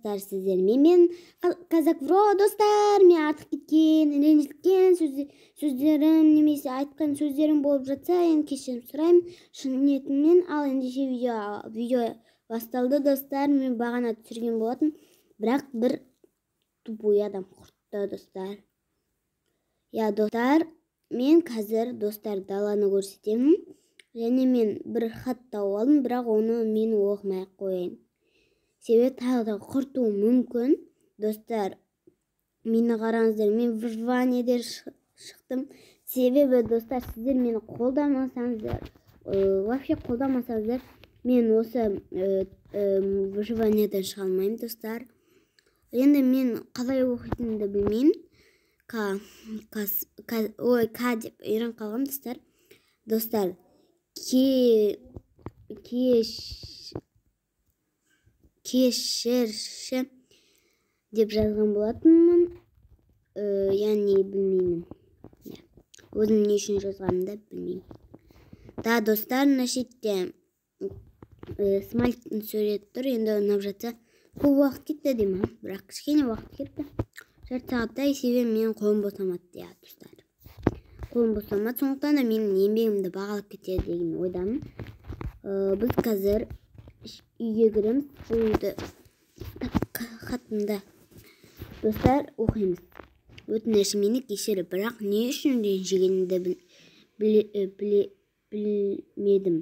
Достар, сіздермен мен, Казак Вро. Достар, мен артық кеткен, ренжіткен сөздерім немесе айтқан сөздерім болып жатса, енді кешірім сұраймын шын ниетіммен. Ал ендеше, видео басталды. Достар, мен бағана түсірген болатын, бірақ бір тупой адам құртты, достар. Иә, достар, мен қазір, достар, даланы көрсетемін және мен бір хат тауып алдым, бірақ оны мен оқымай ақ қояйын, себебі тағы да құртуы мүмкін. Достар, мені қараңыздар, мен выживаниеде шықтым, себебі, достар, сіздер мені қолдамасаңыздар, вообще қолдамасаңыздар, мен осы выживаниеден шыға алмаймын. Достар, енді мен қалай оқитынымды білмеймін. К, к, ой, к деп үйреніп қалғанмын, достар. Достар, ке кеш кешірші деп жазған болатынмын, яғни білмеймін, иә, өзім не үшін жазғанымды білмеймін да. Достар, мына шетте смайликтің суреті тұр. Енді ұнап жатса, көп уақыт кетті деймін, бірақ кішкене уақыт кетті, жарты сағаттай, себебі менің қолым босамады. Иә, достар, қолым босамады, сондықтан да менің еңбегімді бағалап кетеді деген ойдамын. Біз қазір үйге кіреміз. Бұл үйді хатында, достар, оқимыз: «Өтініш, мені кешір, бірақ не үшін ренжігенімді білмедім.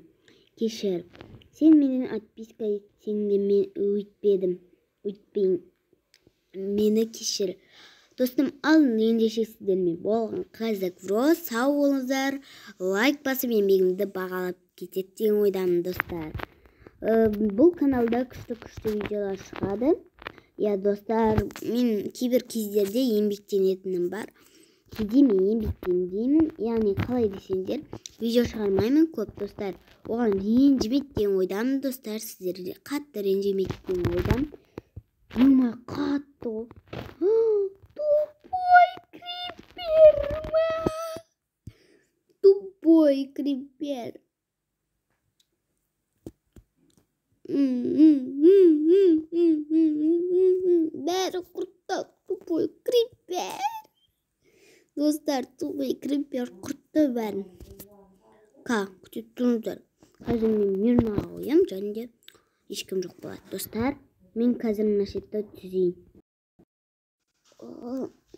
Кешір. Сен менен отписка етсең де, мен өйтпедім, өйтпейін, мені кешір, достым». Ал ендеше, сіздермен болған Қазақ Вро. Сау болыңыздар, лайк басып, еңбегімді бағалап кетеді деген ойдамын. Достар, бұл каналда күшті күшті видеолар шығады. Иә, достар, мен кейбір кездерде еңбектенетінім бар, кейде мен еңбектенбеймін, яғни қалай десеңдер, видео шығармаймын көп. Достар, оған ренжімейді деген ойдамын. Достар, сіздер де қатты ренжімейді деген ойдамын. Ема, қатты ғой. Тупой крипер ма? Тупой крипер бәрі құртты. Тупой крипер, достар, тупой крипер құртты бәрін. Ка, күтіп тұрыңыздар, қазір мен мирныйға қоямын және де ешкім жоқ болады. Достар, мен қазір мына шетті түзейін.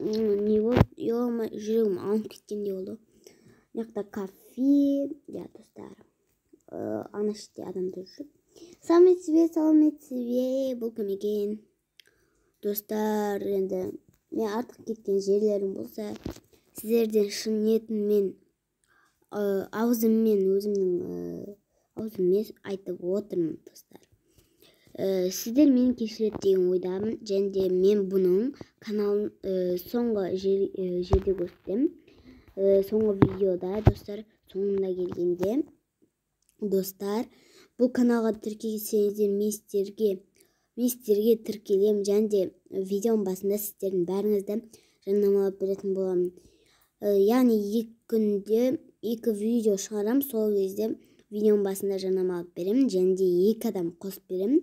Не болды? Е, жүрегім алынып кеткендей болды. Мына жақта кафе. Иә, достар, ана шетте адамдар жүр. Сәлеметсіз бе, сәлеметсіз бе! Бұл кім екен? Достар, енді мен артық кеткен жерлерім болса, сіздерден шын ниетіммен, аузыммен, өзімнің аузыммен айтып отырмын. Достар, сіздер мені кешіреді деген ойдамын және де мен бұның каналын соңғы жерде көрсетемін, соңғы видеода. Достар, соңында келгенде, достар, бұл каналға тіркелсеңіздер, мен сіздерге тіркелемін және де видеоның басында сіздердің бәріңізді жарнамалап беретін боламын. Яғни 2 күнде екі видео шығарамын, сол кезде видеоның басында жарнамалап беремін және де екі адам қосып беремін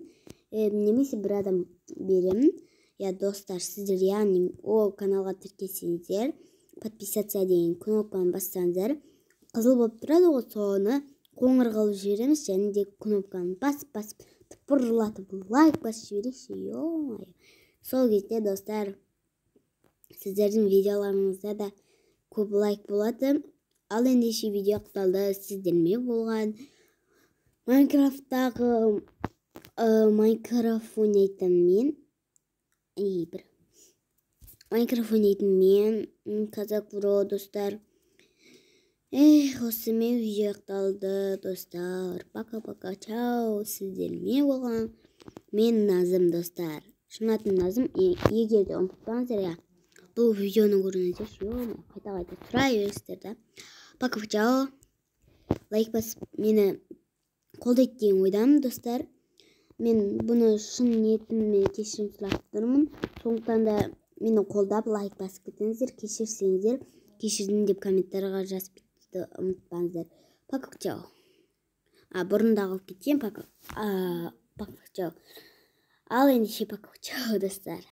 немесе бір адам беремін. Иә, достар, сіздер, яғни ол каналға тіркелсеңіздер, подписаться деген кнопканы бассаңыздар, қызыл болып тұрады ғой, соны қоңыр қылып жібереміз және де кнопканы басып, басып, тыпырлатып лайк басып жіберейікші. Е, сол кезде, достар, сіздердің видеоларыңызда да көп лайк болады. Ал ендеше, видео аяқталды. Сіздермен болған Майнкрафттағы, Майнкрафт ойнайтын мен, бір Майнкрафт ойнайтын мен, Казак Бро. Достар, эх, осымен видео аяқталды. Достар, пока пока, чао! Сіздермен болған мен, Назым. Достар, шын атым Назым, егер де ұмытпаңыздар. Иә, бұл видеоны көріңіздерші, қайта қайта сұрай бересіздер да. Пока, чао! Лайк басып, мені қолдайды деген ойдамын. Достар, мен бұны шын ниетіммен кешірім сұрап тұрмын, сондықтан да мені қолдап, лайк басып кетіңіздер. Кешірсеңіздер, кешірдім деп комментарийға жазып кетуді ұмытпаңыздар. Пока, чао! А, бұрын да қылып кеткен. Пока, пока, чао! Ал ендеше, пока, чао, достар.